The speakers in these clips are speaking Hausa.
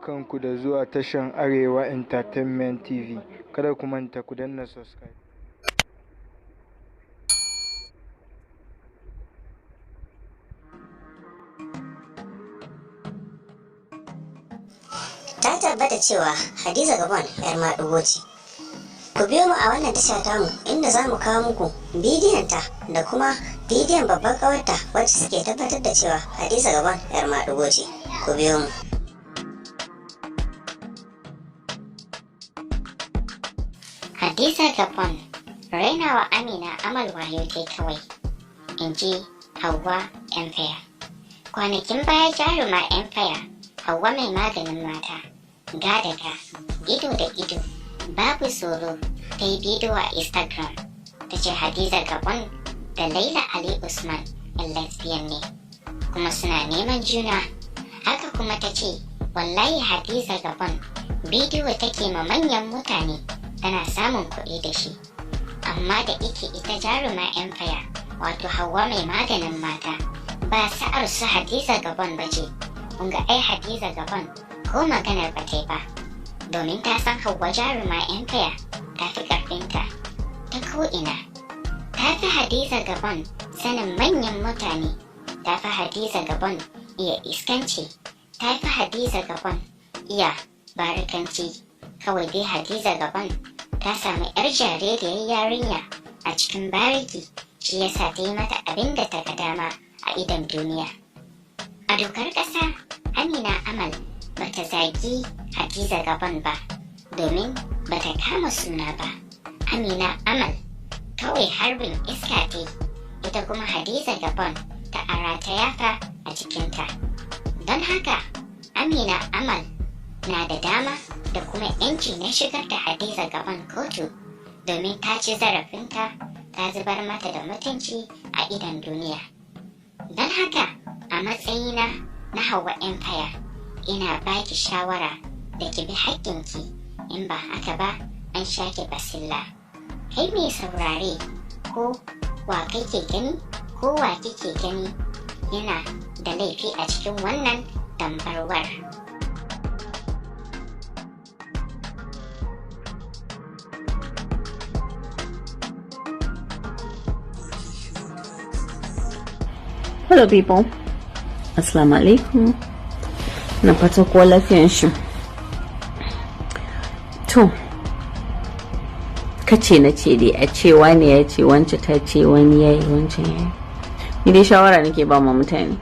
Barkanku da zuwa tashan Arewa Entertainment TV. Kada ku manta ku danna subscribe. Ta tabbata cewa Hadiza Gabon 'yar maɗigo ce. Ku biyo mu a wannan tasha tamu inda za mu kawo muku bidiyonta da kuma bidiyon babbar ƙawarta wacce suke tabbatar da cewa Hadiza Gabon 'yar maɗigo ce. Ku biyo mu. Hadiza Gabon rainawa Amina Amal wayo tai kawai, in ji Hauwa Empire. Kwanakin baya jaruma Empire, Hauwa mai maganin mata, ga da ga, ido da ido, babu tsoro ta yi bidiyo a Instagram. Ta ce Hadiza Gabon da Laila Ali Usman 'yan lesbian ne, kuma suna neman juna. Haka kuma ta ce, wallahi Hadiza Gabon bidiyo take ma manyan mutane tana samun kuɗi da shi. Amma da ike ita jaruma Empire, wato Hauwa mai maganin mata, ba sa'ar su Hadiza Gabon ba ce. Kun ga ai Hadiza Gabon ko maganar ba ta yi ba, domin ta san Hauwa jaruma Empire ta fi ƙarfinta ta ko'ina. Ta fi Hadiza Gabon sanin manyan mutane, ta fi Hadiza Gabon iya iskanci, ta fi Hadiza Gabon iya barikanci. Kawai dai Hadiza Gabon ta samu 'yar jaririyar yarinya a cikin bariki, shi yasa ta yi mata abin da ta ga dama a idon duniya. A dokar ƙasa, Amina Amal bata zagi Hadiza Gabon ba, domin bata kama suna ba. Amina Amal kawai harbin iska ta yi, ita kuma Hadiza Gabon ta ara ta yafa a jikinta. Don haka, Amina Amal na da dama da kuma 'yanci na shigar da Hadiza Gabon kotu domin ta ci zarafinta, ta zubar mata da mutunci a idon duniya. Don haka, a matsayina na Hauwa Empire, ina baki shawara da ki bi haƙƙinki, in ba haka ba an shake basilla. Kai mai saurare, ko wa kake gani ko wa kike gani yana da laifi a cikin wannan dambarwar? Hello people, Assalamu alaikum. Na fata kowa lafiyan shi. To, kace na ce dai a ce wani ya ce wance ta ce wani ya yi wancan ya yi. Ni dai shawara nake ba ma mutane.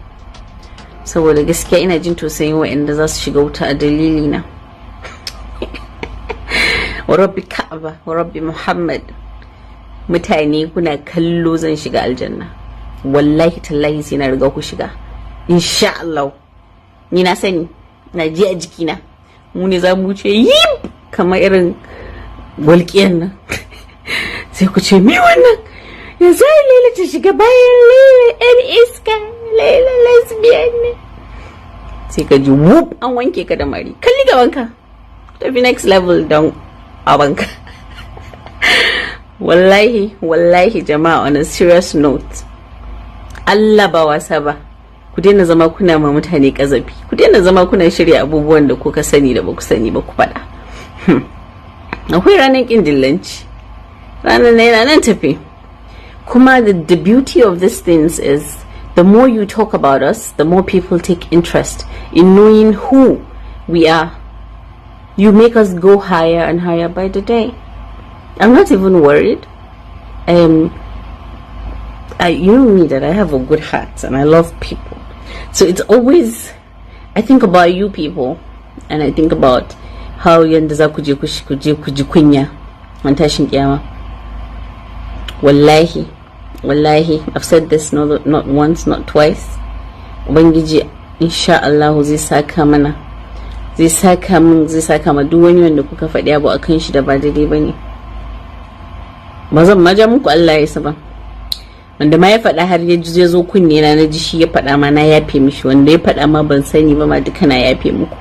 Saboda gaskiya ina jin tausayin waɗanda za su shiga wuta a dalili na. Wa rabbi Ka'aba, wa rabbi Muhammad. Mutane kuna kallo zan shiga aljanna. Wallahi tallahi sai na riga ku shiga insha Allah. Ni na sani, na ji a jikina mu ne za mu wuce yip kamar irin walƙiyan nan. Sai ku ce me wannan ya zai Laila ta shiga bayan Laila yar iska, Laila lesbian ne. Sai ka ji whoop an wanke ka da mari, kalli gaban ka, tafi next level don abanka. Wallahi wallahi jama'a, on a serious note, Allah ba wasa ba, ku daina zama kuna ma mutane kazafi, ku daina zama kuna shirya abubuwan da kuka sani da ba ku sani ba ku faɗa. Akwai ranar ƙin dillanci, ranar na yana nan tafi. Kuma the beauty of these things is the more you talk about us, the more people take interest in knowing who we are. You make us go higher and higher by the day. I'm not even worried. You know me, that I have a good heart and I love people. So it's always, I think about you people and I think about how yanda za ku je ku je ku ji kunya an tashin kiyama. Wallahi, wallahi, I've said this not once, not twice. Ubangiji, insha Allah, zai saka mana, zai saka min, zai saka ma duk wani wanda kuka faɗi abu akan shi da ba daidai bane. Ba zan ma ja muku Allah ya isa ba. Wanda ma ya faɗa har ya ji ya zo kunne na, na ji shi ya faɗa ma, na yafe mishi. Wanda ya faɗa ma ban sani ba ma, duka na yafe muku.